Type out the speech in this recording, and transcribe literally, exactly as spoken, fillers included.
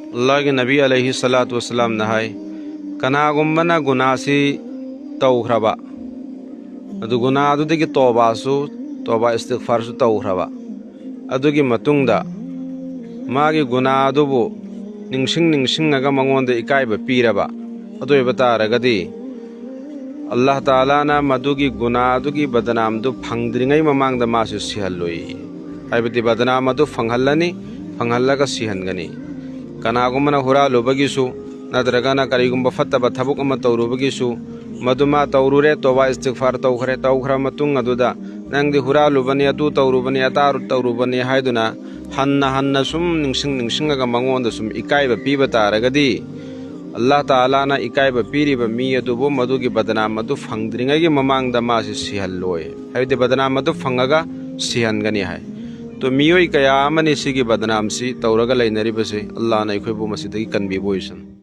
ꯑꯜꯂꯥꯍꯒꯤ ꯅꯕꯤ ꯑꯂꯩꯍꯤ ꯁꯂꯥꯇꯨ ꯋꯁꯂꯥꯝꯅ ꯍꯥꯏ, ꯀꯅꯥꯒꯨꯝꯕꯅ ꯒꯨꯅꯥꯁꯤ ꯇꯧꯈ꯭ꯔꯕ, ꯑꯗꯨ ꯒꯨꯅꯥꯗꯨꯗꯒꯤ ꯇꯣꯕꯥꯁꯨ, ꯇꯣꯕꯥ ꯏꯁꯇꯤꯒꯐꯥꯔꯁꯨ ꯇꯧꯈ꯭ꯔꯕ, ꯑꯗꯨꯒꯤ ꯃꯇꯨꯡꯗ ꯃꯥꯒꯤ ꯒꯨꯅꯥ ꯑꯗꯨꯕꯨ ꯅꯤꯡꯁꯤꯡ ꯅꯤꯡꯁꯤꯡꯉꯒ ꯃꯉꯣꯟꯗ ꯏꯀꯥꯏꯕ ꯄꯤꯔꯕ, ꯑꯗꯨ ꯑꯣꯏꯕ ꯇꯥꯔꯒꯗꯤ ꯑꯜꯂꯥꯍ ꯇꯥꯂꯥꯅ ꯃꯗꯨꯒꯤ ꯒꯨꯅꯥ ꯑꯗꯨꯒꯤ ꯕꯗꯅꯥꯝꯗꯨ ꯐꯪꯗ꯭ꯔꯤꯉꯩ ꯃꯃꯥꯡꯗ ꯃꯥꯁꯨ ꯁꯤꯍꯜꯂꯣꯏ꯫ ꯍꯥꯏꯕꯗꯤ ꯕꯗꯅꯥꯝ ꯑꯗꯨ ꯐꯪꯍꯜꯂꯅꯤ, ꯐꯪꯍꯜꯂꯒ ꯁꯤꯍꯟꯒꯅꯤ꯫ ꯀꯅꯥꯒꯨꯝꯕꯅ ꯍꯨꯔꯥꯜꯂꯨꯕꯒꯤꯁꯨ, ꯅꯠꯇ꯭ꯔꯒꯅ ꯀꯔꯤꯒꯨꯝꯕ ꯐꯠꯇꯕ ꯊꯕꯛ ꯑꯃ ꯇꯧꯔꯨꯕꯒꯤꯁꯨ, ꯃꯗꯨ ꯃꯥ ꯇꯧꯔꯨꯔꯦ, ꯇꯣꯕꯥ ꯏꯁꯇꯤꯒꯐꯥꯔ ꯇꯧꯈ꯭ꯔꯦ, ꯇꯧꯈ꯭ꯔ ꯃꯇꯨꯡ ꯑꯗꯨꯗ ꯅꯪꯗꯤ ꯍꯨꯔꯥꯜꯂꯨꯕꯅꯤ, ꯑꯗꯨ ꯇꯧꯔꯨꯕꯅꯤ, ꯑꯗꯥ ꯇꯧꯔꯨꯕꯅꯤ ꯍꯥꯏꯗꯨꯅ ꯍꯟꯅ ꯍꯟꯅ ꯁꯨꯝ ꯅꯤꯡꯁꯤꯡ ꯅꯤꯡꯁꯤꯡꯉꯒ ꯃꯉꯣꯟꯗ ꯁꯨꯝ ꯏꯀꯥꯏꯕ ꯄꯤꯕ ꯇꯥꯔꯒꯗꯤ, ꯑꯜꯂꯥꯍ ꯇꯥꯂꯥꯅ ꯏꯀꯥꯏꯕ ꯄꯤꯔꯤꯕ ꯃꯤ ꯑꯗꯨꯕꯨ ꯃꯗꯨꯒꯤ ꯕꯗꯅꯥꯝ ꯑꯗꯨ ꯐꯪꯗ꯭ꯔꯤꯉꯩꯒꯤ ꯃꯃꯥꯡꯗ ꯃꯥꯁꯤ ꯁꯤꯍꯜꯂꯣꯏ꯫ ꯍꯥꯏꯕꯗꯤ ꯕꯗꯅꯥꯝ ꯑꯗꯨ ꯐꯪꯉꯒ ꯁꯤꯍꯟꯒꯅꯤ ꯍꯥꯏ꯫ ꯇꯣ ꯃꯤꯑꯣꯏ ꯀꯌꯥ ꯑꯃꯅꯤ ꯁꯤꯒꯤ ꯕꯗꯅꯥꯝꯁꯤ ꯇꯧꯔꯒ ꯂꯩꯅꯔꯤꯕꯁꯦ꯫ ꯑꯜꯂꯥꯍꯅ ꯑꯩꯈꯣꯏꯕꯨ ꯃꯁꯤꯗꯒꯤ ꯀꯟꯕꯤꯕ ꯑꯣꯏꯁꯅꯨ꯫